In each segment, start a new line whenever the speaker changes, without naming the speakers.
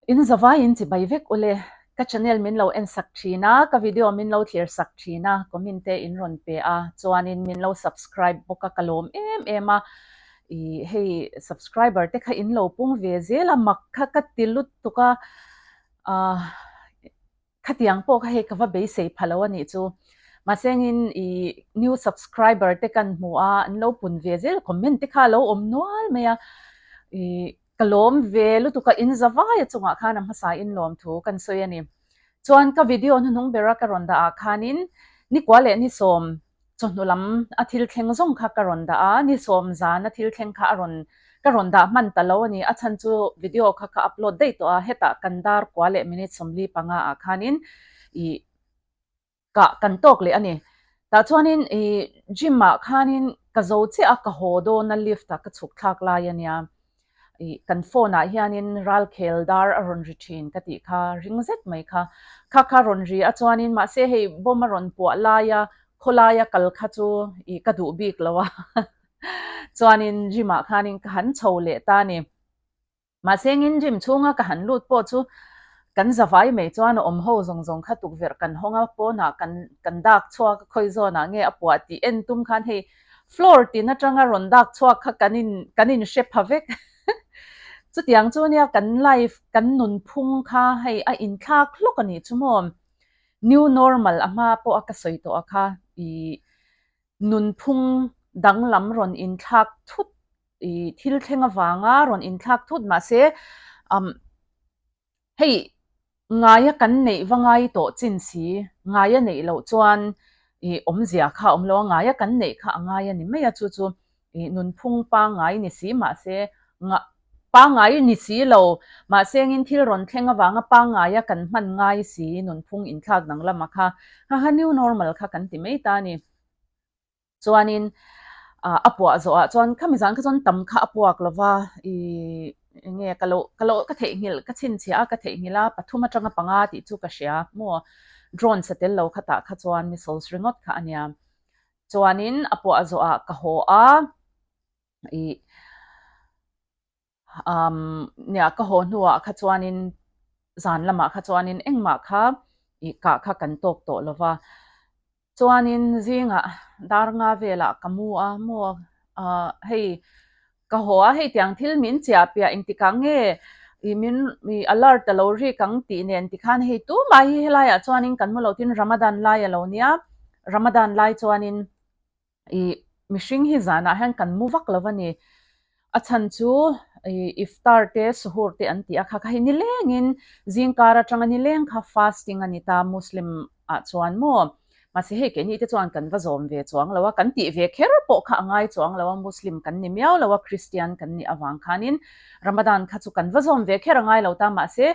In zavai in chibai vek ule. Ka channel min lo en sak thin a, ka video min lo thlir sak thin a, comment te in rawn pe a, chuanin min lo subscribe bawk a, ka lawm em em a. Ih hei subscriber te kha in lo pung ve zel a, mak kha ka ti lutuk a, ah Khatiang pawh kha hei ka va beisei pha lo a nih chu. Mahsengin i new subscriber te kan hmu a, an lo pun ve zel comment te kha a lo awm nual mai a. I ka lawm ve lutuk a, in za vai a chungah khan a hmasa in lawm thu kan sawi a ni. Chuan ka video hnuhnung bera ka rawn dah ah khanin nikua leh ni sawm Chawhnu lam a thil thleng zawng kha ka rawn dah a, ni sawm zan a thil thleng kha a rawn ka rawn dah hman ta lo a ni. A chhan chu video kha ka upload daih tawh a, hetah kan dar kua leh minute 45 ah khanin ih kah kan tawk leh a ni. Tah chuanin ih gym ah khanin ka zo chiah a, ka haw dawn a lift ah ka chhuk thlak lai a nia. Ih kan phone ah hianin ralkhel dar a rawn ri thin ka tih kha ring zet mai kha. Kha kha rawn ri a chuanin mahse hei bomb a rawn puah laia khawlaia kal kha chu ih ka duh bik lo a chuanin gym ah khanin ka han chho leh ta a ni. Mahse engin gym chhunga ka han lut pawh chu kan zavai mai chuan a awm ho zawng zawng kha tukverh kan hawng a pawnah kan kan dak chhuak a khawi zawnah nge a puah tih en tum khan hei Floor tin atanga rawn dak chhuak kha kan in kan in hre pha vek. Chutiang chu nia kan life kan nunphung kha hei a inthlak hlawk a nih chu maw. New normal a hma pawh a ka sawi tawh a kha i nunphung danglam rawn inthlak thut i thil thleng avanga rawn inthlak thut mahse umm Hei, ngaia kan neih va ngai tawh chin si, ngaia neih loh chuan i awmzia kha a awm lo a, ngaia kan neih kha a ngai a ni mai a, chu chu i nunphung pangngai ni si mahse, pangngai ni si lo, mahse engin thil rawn thleng avanga pangngaia kan hman ngai si nunphung inthlak danglam a kha, kha kha new normal kha kan ti mai ta a ni. Chuanin a puah zawhah chuan khami zan kha chuan tam kha a puak lo va, ih eng nge ka lo ka lo ka theihnghilh ka chhinchhiah a ka theihnghilh a pathum atanga panga tih chu ka hria maw drone sa tel lo khatah kha chuan missiles ringawt kha a nia. Chuanin a puah zawhah ka haw a ih Um, nia ka haw hnuah kha chuanin zan lamah kha chuanin engmah kha i kah kha kan tawk tawh lo va. Chuanin zingah dar nga velah ka mu a, maw ah hei ka haw a, hei tiang thil min chiah piah engtikah nge i min i alert a lo rik ang tih nen tikhan hei tumah hi helaiah chuanin kan mu lo tin Ramadan lai a lo nia, Ramadan lai chuanin I mihring hi zanah hian kan mu vak lo a ni. A chhan chu i iftar te suhur te an tih a kha kha hi nilengin zingkar atanga nileng kha fasting a ni ta Muslim ah chuan maw. Mahse hei keini te chuan kan va zawm ve chuang lo a, kan tih ve kher pawh kha a ngai chuang lo a, Muslim kan ni miau lo a, Christian kan nih avang khanin Ramadan kha chu kan va zawm ve kher a ngai lo ta mahse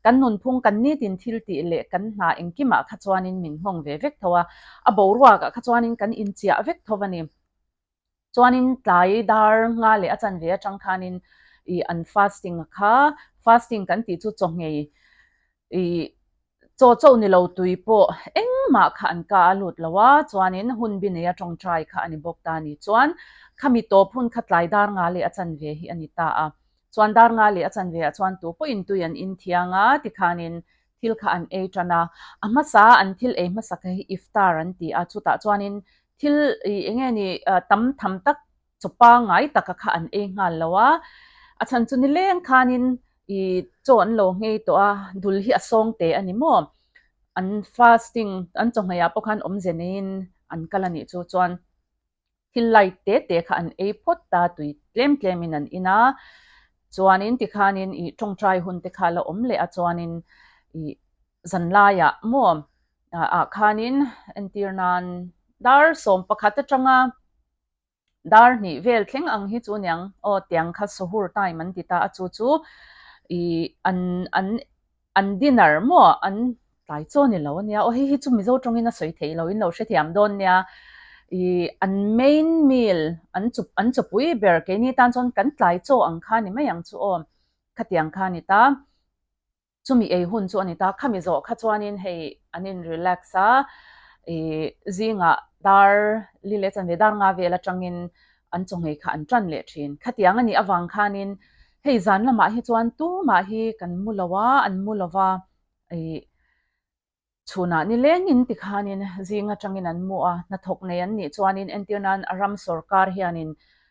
Kan nunphung kan nitin thil tih leh kan hna engkimah kha chuanin min nghawng ve vek tho a, a boruakah kha chuanin kan inchiah vek tho a ni. Chuanin tlai dar nga leh a chanve atang khanin ih an fasting kha, fasting kan tih chu chawhngei ih chaw chaw ni lo tui pawh engmah kha an ka a lut lo a, chuanin hun bi neia tawngtai kha a ni bawk ta a ni. Chuan khami tawp hun kha tlai dar nga leh a chanve hi a ni ta a. Chuan dar nga leh a chanve ah chuan tu pawhin tui an in thiang a, tikhanin thil kha an ei tan a. A hmasa an thil ei hmasa kha hi iftar an ti a, chutah chuanin thil ih eng nge ni tam tham tak chaw pangngai taka kha an ei nghal lo a. A chhan chu nileng khanin ih chaw an lo nghei tawh a, dul hi a sawng te a ni maw? An fasting an chawhmeh ah pawh khan awmze neiin an kal a nih chu chuan. Thil light te te kha an ei phawt ta, tui tlem tlemin an in a, chuanin tikhanin ih tawngtai hun te kha la awm leh a, chuanin ih zanlaiah maw ah khanin entir nan dar 11 atanga dar hnih vel thleng ang hi chu niang aw tiang kha suhur time an ti ta a, chu chu ih an an An dinner maw an tlai chaw ni lo ania aw hei hi chu Mizo tawngin a sawi theih lo in lo hrethiam dawn nia ih an main meal an chu an chawpui ber keini tan chuan kan tlai chaw ang kha ni mai ang chu aw khatiang kha a ni ta chumi ei hun chu a ni ta khami zawh kha chuanin hei an in relax a ih zingah dar li leh chanve dar nga vel atangin an chaw nghei kha an tan leh thin khatiang a nih avang khanin. Hei zan lamah hi chuan tumah hi kan mu lo a, an mu lo va, ih chhunah nilengin tikhanin zing atangin an mu a, hnathawk nei an nih chuanin entir nan a ram sorkar hianin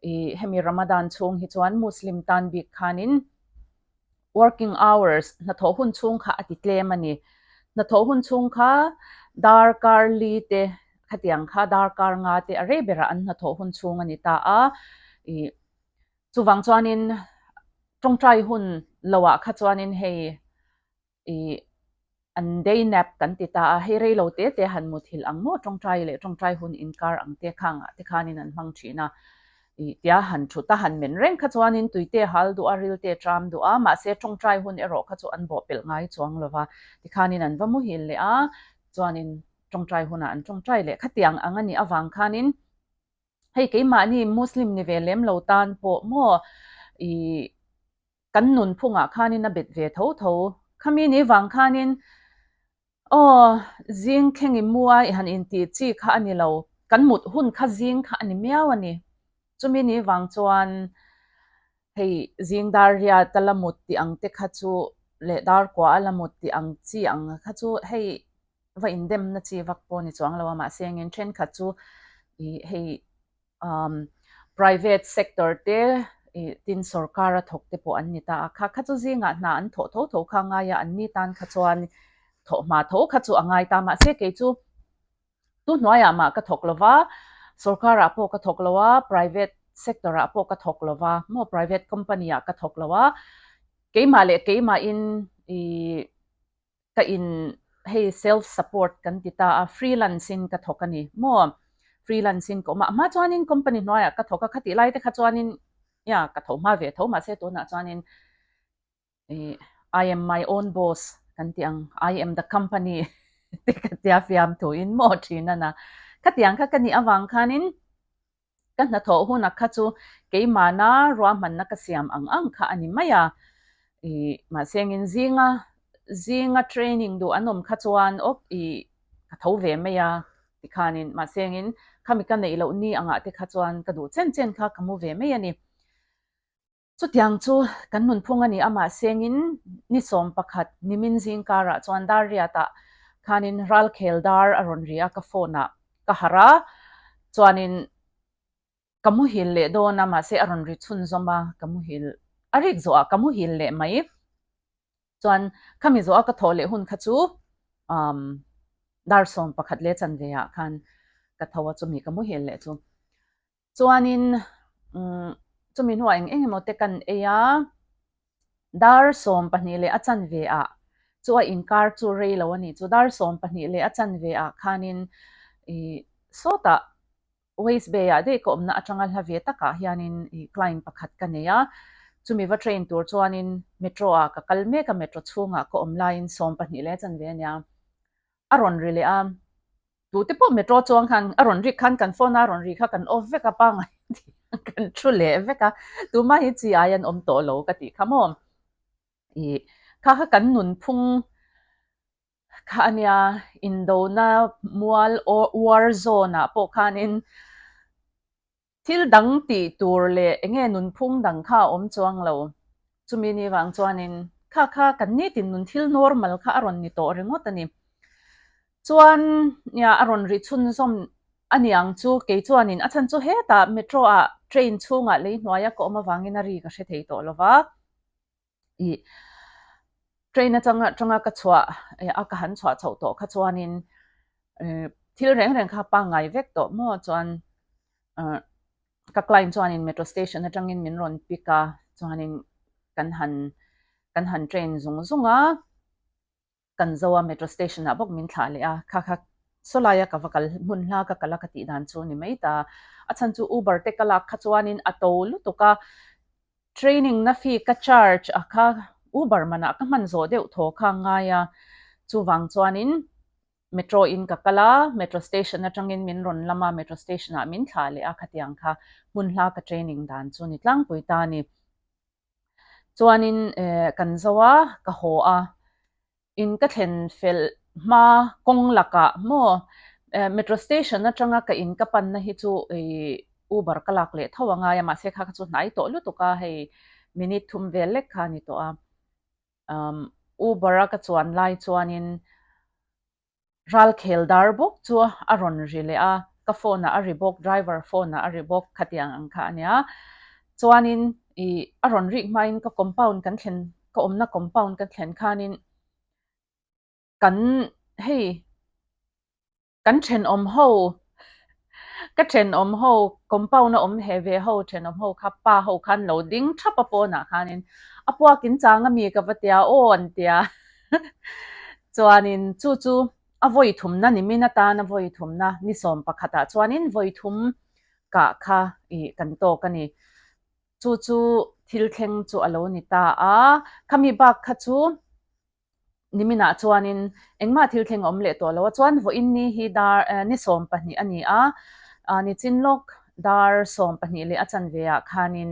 ih hemi Ramadan chhung hi chuan Muslim tan bik khanin working hours hnathawh hun chhung kha a ti tlem a ni. Hnathawh hun chhung kha darkar li te khatiang kha darkar nga te a rei berah an hnathawh hun chhung a ni ta a, ih chuvang chuanin tawngtai hun loah kha chuanin hei ih an day nap kan ti ta a, hei rei lo te te han muthilh ang maw tawngtai leh tawngtai hun inkar ang te khang ah te khanin an hmang thin a, ih tia han thut a han men reng kha chuanin tui te hal duh a, ril te tram duh a, mahse tawngtai hun erawh kha chu an bawhpelh ngai chuang lo va, tikhanin an va muhil leh a, chuanin tawngtai hunah an tawngtai leh khatiang ang a nih avang khanin hei keimahni Muslim ni ve lem lo tan pawh maw ih kan nunphungah khanin a bet ve tho tho. Khami ni vang khanin aw zing thleng i mu a i han intih chi kha a ni lo, kan mut hun kha zing kha a ni miau a ni. Chumi ni vang chuan hei zing dar riat a la mut tih ang te kha chu leh dar kua a la mut tih ang chi ang kha chu hei va indemna chi vak pawh a ni chuang lo a, mahse engin thenkhat chu ih hei Um private sector te ih tin sorkar a thawk te pawh an ni ta a, kha kha chu zingah hna an thawh tho tho kha a ngai a, an ni tan kha chuan thawh hma tho kha chu a ngai ta mahse kei chu tu hnuaiah mah ka thawk lo va, sorkarah pawh ka thawk lo a, private sector ah pawh ka thawk lo va, maw private company ah ka thawk lo a, keimah leh keimahin ih ka in hei self support kan ti ta a, freelance in ka thawk a ni maw, freelance in ka awm a, a hma chuanin company hnuaiah ka thawk a, khatih lai te kha chuanin ya ka tho hma ve tho mahse tunah chuanin ih I am my own boss kan tih ang, I am the company te ka tia fiamthuin maw thin a na, khatiang kha ka nih avang khanin Ka hnathawh hunah kha chu keimahna ruahmanna ka siam ang ang kha a ni mai a, ih mahse engin zinga zinga training duh an awm kha chuan awk ih ka tho ve mai a tikhanin mahse engin khami ka neih loh ni angah te kha chuan ka duh chen chen kha ka mu ve mai a ni. Chutiang chu kan nunphung a ni a, mahse engin ni 11 nimin zingkarah chuan dar riatah khanin ralkhel dar a rawn ri a, ka phone ah ka harh a, chuanin ka muhil leh dawn a, mahse a rawn ri chhunzawm a, ka muhil a rik zawhah ka muhil leh mai. Chuan khami zawha ka thawh leh hun kha chu um dar 11 leh chanve ah khan ka tho a, chumi ka muhil leh chu. Chuanin chumi hnuah eng eng emaw te kan ei a, dar 12 leh a chanve ah chu a inkar chu rei lo a ni chu. Dar 12 leh a chanve ah khanin ih sawtah Waste Bay ah daih ka awmna atanga hla ve takah hianin ih client pakhat ka nei a, chumi va train tur chuanin metro ah ka kal mek a, metro chhungah ka awm laiin 12 leh a chanve a nia. A rawn ri leh a, tute pawh metro chuang khan a rawn rik khan kan phone a rawn ri kha kan off vek a pangai kan thu leh vek a, tumah hi chi ai an awm tawh lo ka tih kha maw. Ih kha kha kan nunphung kha a nia, indona mual war zone ah pawh khanin Thil dang tih tur leh eng nge nunphung dang kha a awm chuang lo. Chumi ni vang chuanin kha kha kan nitin nun thil normal kha a rawn ni tawh ringawt a ni. Chuan nia a rawn ri chhunzawm a niang chu kei chuanin a chhan chu hetah metro ah train chhungah lei hnuaia ka awm avangin a ri ka hre thei tawh lo va. Ih train atanga atanga ka chhuah a ka han chhuah chhoh tawh kha chuanin thil reng reng kha pangngai vek tawh maw chuan ka client chuanin metro station atangin min rawn pick a chuanin kan han kan han train zung zung a. Kan zo a metro station ah bawk min thlah leh a, kha kha sawlai a ka va kal hmun hla ka kal a ka tih dan chu ni mai ta. A chhan chu Uber te ka lak kha chuanin a to lutuk a, training na fee ka charge a kha Uber manah ka hman zawh deuh thaw kha ngai a, chuvang chuanin metro in ka kal a, metro station atangin min rawn lam a, metro station ah min thlah leh a khatiang kha hmun hla ka training dan chu ni tlangpui ta a ni. Chuanin kan zo a, ka haw a, in ka thlen fel hma kawng lakah maw metro station atanga ka in ka panna hi chu Uber ka lak leh tho a ngai a, mahse kha kha chu hnai tawh lutuk a, hei minute thum vel lek kha a ni tawh a. Um Uber a ka chuan lai chuanin Ralkhel dar bawk chu a rawn ri leh a, ka phone ah a ri bawk, driver phone ah a ri bawk khatiang ang kha a nia. Chuanin ih a rawn rik hmain ka compound kan thlen, ka awmna compound ka thlen khanin kan hei kan thenawm ho ka thenawm ho compound a awm he ve ho thenawm ho kha pa ho khan lo ding thap a pawnah khanin a puak in chang ami ka va tia aw an tia. Chuanin chu chu a vawi thumna nimin atan a vawi thumna ni sawm pakhatah chuanin vawi thum kah kha ih kan tawk a ni. Chu chu thil thleng chu a lo ni ta a, khami bak kha chu niminah chuanin engmah thil thleng a awm leh tawh lo a, chuan vawiin ni hi dar ni 12 a ni a, nichin lawk dar 12 leh a chanve ah khanin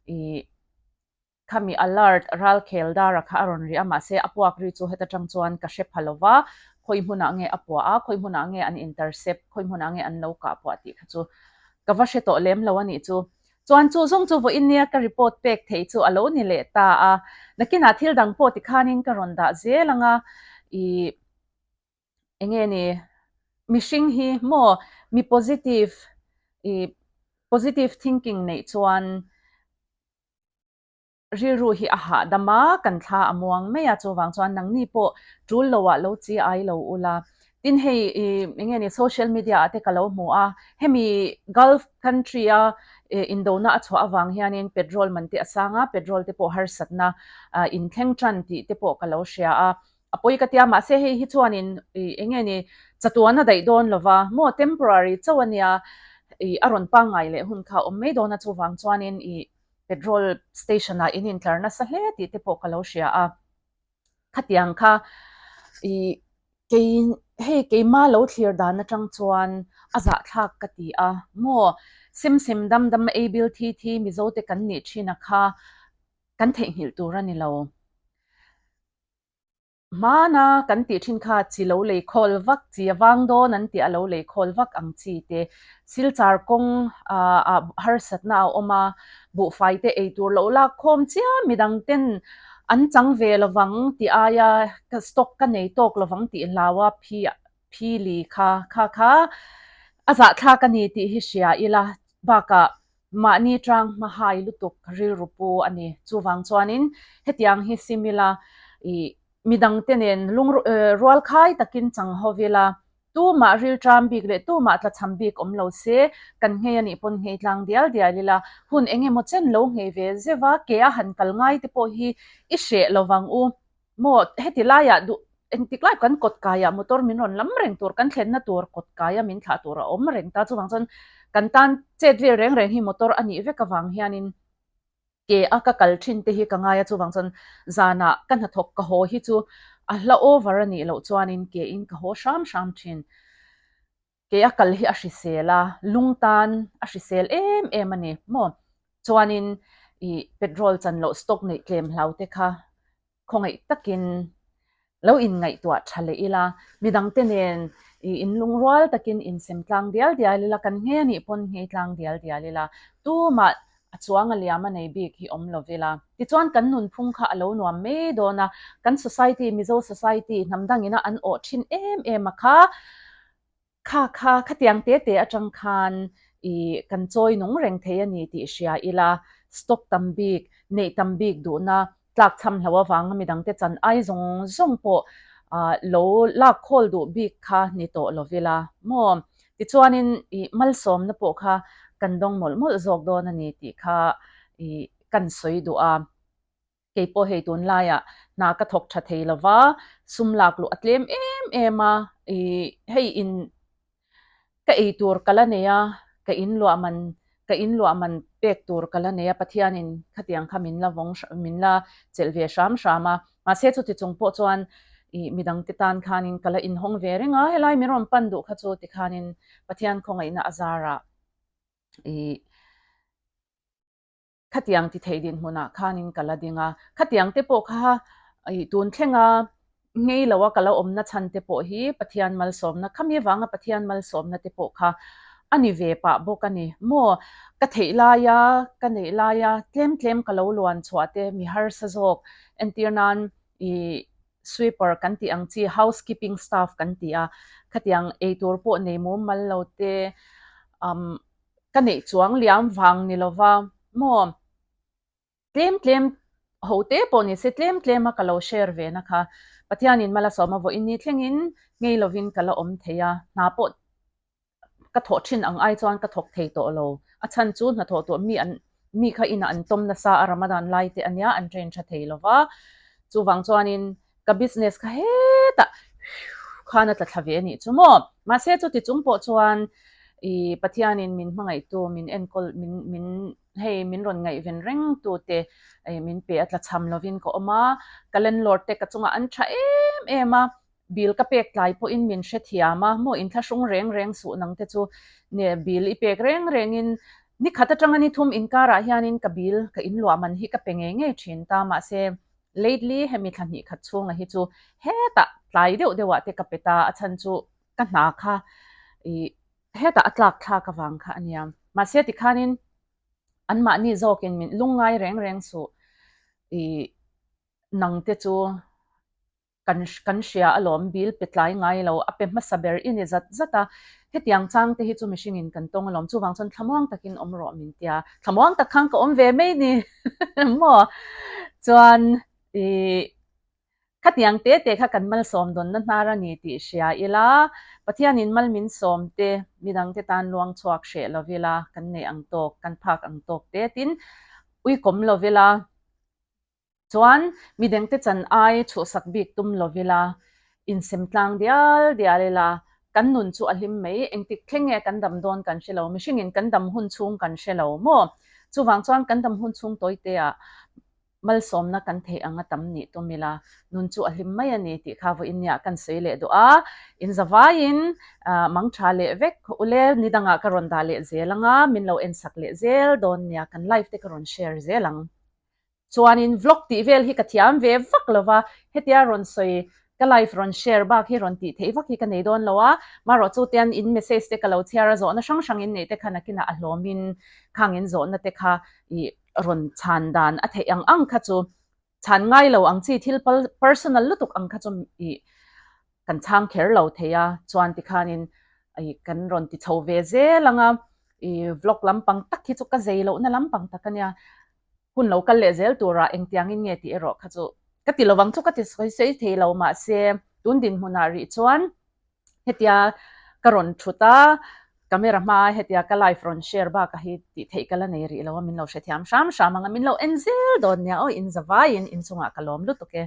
ih Khami alert ralkhel dara kha a rawn ri a, mahse a puak ri chu heta tang chuan ka hre pha lo va, khawi hmunah nge a puah a, khawi hmunah nge an intercept, khawi hmunah nge an lo kah puah tih kha chu ka va hre tawh lem lo a nih chu. Chuan chu zawng chu vawiin nia ka report pek theih chu a lo ni leh ta a, nakinah thil dang pawh tikhanin ka rawn dah zel ang a, ih enge ni mihring hi maw mi positive ih positive thinking neih chuan Rilru hi a hahdam a, kan thla a muang mai a, chuvang chuan nangni pawh tul lo ah lo chi ai lo ula. Tin hei i eng nge ni social media ah te ka lo hmu a, hemi Gulf country a indona a chhuah avang hianin petrol man te a sang a, petrol te pawh harsatna in thleng tan tih te pawh ka lo hria a, a pawi ka tia mahse hei hi chuanin i eng nge ni chatuan a daih dawn lova maw temporary chauh a nia i a rawn pangngai leh hun kha a awm mai dawn a chuvang chuanin i petrol station ah in intlar nasa hle tih te pawh ka lo hria a, khatiang kha i kei hei keima lo thlir dan atang chuan a zahthlak ka ti a maw sem sem dam dam ei bil thi thi Mizo te kan nih thin a kha kan theihnghilh tur a ni lo. Hmana kan tih thin kha chi lo lei khawl vak, chi a vang dawn an tih a lo lei khawl vak ang chi te, Silchar kawng ah harsatna a awm a, buhfai te ei tur lo lak khawm chiam midang ten an chang ve lovang tih aia stock ka nei tawk lovang tih hlau a phi phili kha kha kha a zahthlak a ni tih hi hria ila bakah Mahni tang hmahai lutuk rilru pu a ni. Chuvang chuanin hetiang hi sim ila, ih, midangte nen lung rualkhai takin chang ho ila, tumah rilṭam bik leh tumah tlachham bik awm lo se, kan nghei a nih pawn nghei tlang dial dial ila, hun eng emaw chen lo nghei ve zeuh a, ke a han kal ngai te pawh hi i hreh lovang u. Maw, heti laiah duh engtik lai kan kawt kaiah motor min rawn lam reng tur, kan thlenna tur kawt kaia min thlah tur a awm reng ta. Chuvang chuan kan tan chet vel reng reng hi motor a nih vek avang hianin ke a ka kal thin te hi ka ngai a. Chuvang chuan zanah ka hnathawk ka haw hi chu a hla over a nih loh chuanin ke in ka haw hram hram thin. Ke a kal hi a hrisel a, lung tan a hrisel em em a ni maw? Chuanin ih petrol chan loh stock neih tlem hlau te kha khawngaih takin lo inngaihtuah tha leh ila, midangte nen ih inlungrual takin insem tlang dial dial ila, kan nghe anih pawn nghei tlang dial dial ila, tumah a chuang a liam a nei bik hi awm lo ila. Tichuan kan nunphung kha a lo nuam mai dawn a, kan society, Mizo society hnam dangina an awh thin em em a kha, Kha kha khatiang te te atang khan i kan chawi nung reng thei a ni tih hria ila, stock tam bik, neih tam bik duhna tlakchham hlo avanga midangte chan ai zawng zawng pawh lo lak khawl duh bik kha ni tawh lo ila maw? Tichuanin i malsawmna pawh kha kan dawng mawlh mawlh zawk dawn a ni tih kha i kan sawi duh a. Kei pawh hei tunlaiah hna ka thawk tha thei lo va, sum lak luh a tlem em em a, ih hei in ka ei tur ka la nei a, ka in luah man ka in luah man pek tur ka la nei a, Pathianin khatiang kha min la vawng min la chelh ve hram hram a, mahse chuti chung pawh chuan ih midangte tan khanin ka la inhawng ve reng a, helai min rawn pan duh kha chu tikhanin Pathian khawngaihna a zarah ih. Khatiang ti thei dinhmunah khanin ka la ding a, khatiang te pawh kha ih tun thlenga ngei loa ka lo awmna chhan te pawh hi Pathian malsawmna, khami avanga Pathian malsawmna te pawh kha a ni ve pah bawk a ni maw? Ka theih laia, ka neih laia tlem tlem ka lo luan chhuah te mi harsa zawk entir nan ih sweeper kan tih ang chi housekeeping staff kan ti a, khatiang eitur pawh nei mumal lo te umm ka neih chuang liam vang ni lova maw? Tlem tlem ho te pawh ni se tlem tlem a ka lo share ve na kha Pathianin mal a sawm a vawiin ni thlengin ngei lovin ka la awm thei a, hna pawh ka thawh thin ang ai chuan ka thawk thei tawh lo. A chhan chu hnathawh tur mi an mi kha inah an tawm nasa a Ramadan lai te ania an train tha thei lova chuvang chuanin ka business kha hetah khan a tla thla ve a nih chu maw. Mahse chuti chung pawh chuan ih Pathianin min hmangaihtu min enkawl min min Hei min rawn ngaihven reng tu te min pe a tlachham lovin ka awm a, ka landlord te ka chungah an tha em em a, bill ka pek tlai pawhin min hrethiam a, maw inthlahrung reng reng suh nang te chu ne bill i pek reng rengin ni khat atanga ni thum inkarah hianin ka bill ka inluah man hi ka pe ngei ngei thin ta mahse lately hemi thla hnih khat chhunga hi chu hetah tlai deuh deuhah te ka pe ta a chhan chu ka hna kha ih Hetah a tlak thlak avang kha a nia. Mahse tikhanin anmahni zawkin min lungngai reng reng suh i nangte chu kan kan hria alawm bil pe tlai ngai lo a pe hmasa ber i ni zat zat a, hetiang chang te hi chu mihringin kan tawng alawm chuvang chuan thlamuang takin awm rawh min tia thlamuang tak khan ka awm ve mai ni maw chuan i Khatiang te te kha kan malsawm dawnna hnar a ni tih hria ila, Pathianin mal min sawm te, midangte tan luang chhuak hreh lo ila, kan neih ang tawk, kan phak ang tawk te tin uikawm lo ila, chuan midangte chan ai chhuhsak bik tum lo ila, insem tlang dial dial ila, kan nun chu a hlim mai, engtik thleng nge kan dam dawn kan hre lo, mihringin kan dam hun chhung kan hre lo maw? Chuvang chuan kan dam hun chhung tawi te ah Malsawmna kan theih anga tam nih tum ila, nun chu a hlim mai a ni tih kha vawiin nia kan sawi leh duh a, in zavaiin mang tha leh vek ule ni dangah ka rawn dah leh zel anga min lo en sak leh zel dawn nia kan live te ka rawn share zel ang. Chuanin vlog tih vel hi ka thiam ve vak lova, hetia rawn sawi ka live rawn share bak hi rawn tih theih vak hi ka nei dawn lo a, marawh chu tian in message te ka lo chhiar a zawhna hrang hrang in neih te kha nakinah a hlawmin khang in zawhna te kha ih rawn chhan dan a theih ang ang kha chu chhan ngai lo ang chi thil personal lutuk ang kha chu ih kan chhang kher lo thei a, chuan tikhanin ih kan rawn ti chho ve zel ang a, ih vlog lampang tak hi chu ka zei lohna lampang tak a nia, hun lo kal leh zel turah engtiangin nge tih erawh kha chu ka ti lovang chu ka ti sawi sawi thei lo mahse tun dinhmunah rih chuan Hetia ka rawn thut a, camera hma hetia ka live rawn share bakah hi tih theih ka la nei rih lo a, min lo hrethiam hram hram ang a, min lo en zel dawn nia aw, in zavaiin inchungah ka lawm lutuk e.